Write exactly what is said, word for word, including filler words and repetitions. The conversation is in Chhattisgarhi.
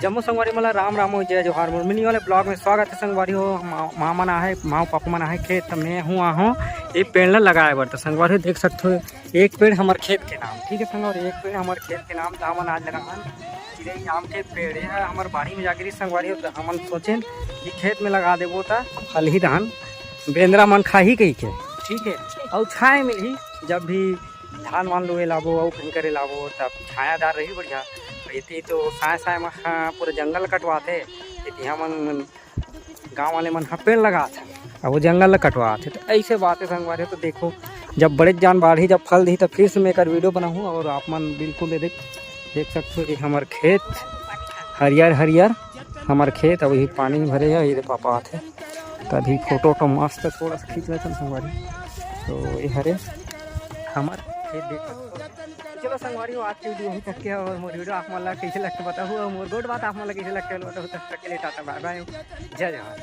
जम्मो संगवारी मन ला राम राम अउ जय जोहार। मोर मिनी वाले ब्लॉग में स्वागत है संगवारी हो। मा-, माँ मन आहे, माँ पापा मन आहे खेत, त मैं हूँ आहूँ ये पेड़ ला लगाए बर। त संगवारी हो देख सकत हो, एक पेड़ हमर खेत के नाम, ठीक है संगवारी, एक पेड़ हमर खेत के नाम, त हमन आज लगावन चिरई आम के पेड़। ये ह हमर बाड़ी में जाके रही संगवारी हो, त हमन सोचेन कि खेत में लगा देबो त फलही धान, बेंदरा मन खाही कही के, ठीक है, अउ छाए मिलही। जब भी धान वान लुए लाबो अउ कहीं करे लाबो, तब छायादार रही बढ़िया। एती तो साय साय में, हाँ, पूरा जंगल कटवाथे, एती हमन गांव वाले मन ह पेड़ लगात हे, अब वो जंगल ला कटवात हे। तो ऐसे बात है संगवारी, तो देखो, जब बड़े जान बाढ़ी, जब फल दी, तो फिर से मैं एक वीडियो बनाऊँ। और आप मन बिल्कुल ये देख देख सकते हो कि हमर खेत हरियर हरियर, हमर खेत अभी पानी में भरे है। ये दे पापा आथे, तभी फोटो वोटो मस्त थोड़ा सा खींच लेते हैं संगवारी। तो ये हरे हमर खेत देख सकते हो। चलो संगवारी हो, आज की वीडियो यहीं तक के। और मोर वीडियो आप मन ला कैसे लगते बताओ, और मोर गोठ बात आप मन ला कैसे लगते बताओ। तब तक के लिए टाटा बाय बाय, जय जोहार।